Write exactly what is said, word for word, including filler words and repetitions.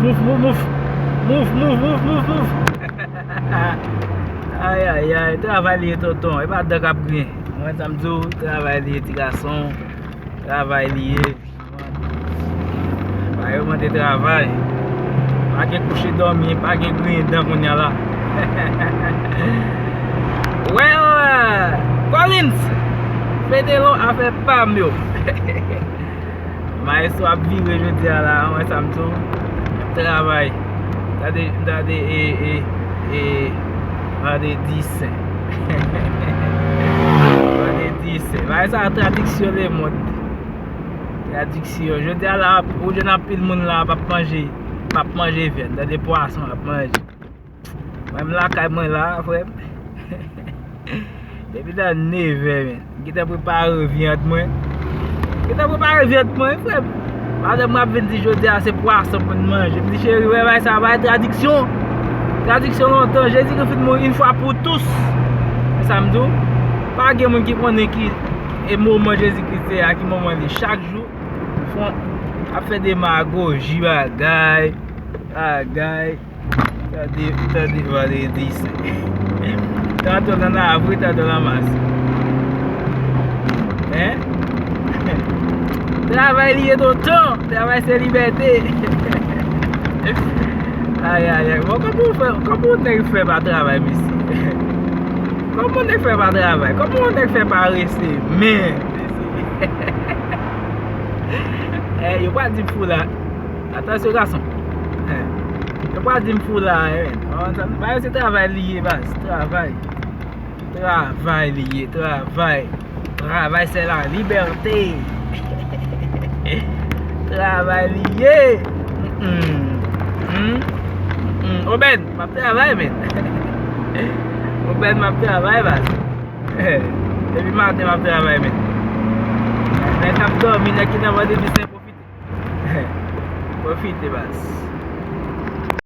Mouf, mouf, mouf. Mouf, mouf, mouf, mouf, mouf. Ay, ay, ay, travay li ye, tonton. E pa dan k ap griyen. Mwen, sa m di w, travay li ye, ti gason. Travay li ye. Pa yo mande travay. Pa gen kouche dòmi, pa gen griyen dan kounye a la. Well, Collins, Fedelo, afè pa m yo. Maestro ap vire jodi a la, wè sa m di w. Travay. Gade, gade, e, e, e, gade disen. Gade disen. Bagay sa a tradiksyon lemonn. Tradiksyon. Jodi a la, ou jwenn anpil moun la p ap manje, p ap manje vyann. Gade pwason l ap manje. Mwen menm lakay mwen la, frè m. Depi nan nevè, men. M gentan prepare vyann mwen. M gentan prepare vyann mwen, frè m. Madanm mwen ap vin di jodi a se pwason pou n manje. M di, cheri, wè bagay sa, bagay tradiksyon. Tradiksyon lontan. Jezikri fin mouri yon fwa pou tous. Se sa m di w. Pa gen moun ki konnen ki e moman Jezikri se a, ki moman li. Chak jou, fon, ap fè demagoji, bagay, bagay. Tande, tande, tande, di se. Tanto nan lavri, tanto nan mas. Hein? Travay li ye tonton. Travay se libète. Ay, ay, ay. Bon, kòman w fè, kòman w nèg fè pa travay, mesye? Kòman w nèg fè pa travay? Kòman w nèg fè pa rese? Men, mesye. Eh, yo pa di m fou la. Atansyon, gason. Eh, yo pa di m fou la, eh, men. Bagay se travay li ye, baz. Travay. Travay li ye, travay. Travay se la libète. Travay li ye. Mm-mm. Mm-mm. Obèn, m ap travay, men. Obèn, m ap travay, baz. Depi maten, m ap travay, men. Nèg k ap dòmi, nèg ki nan vandredi sen, pwofite. Pwofite, baz.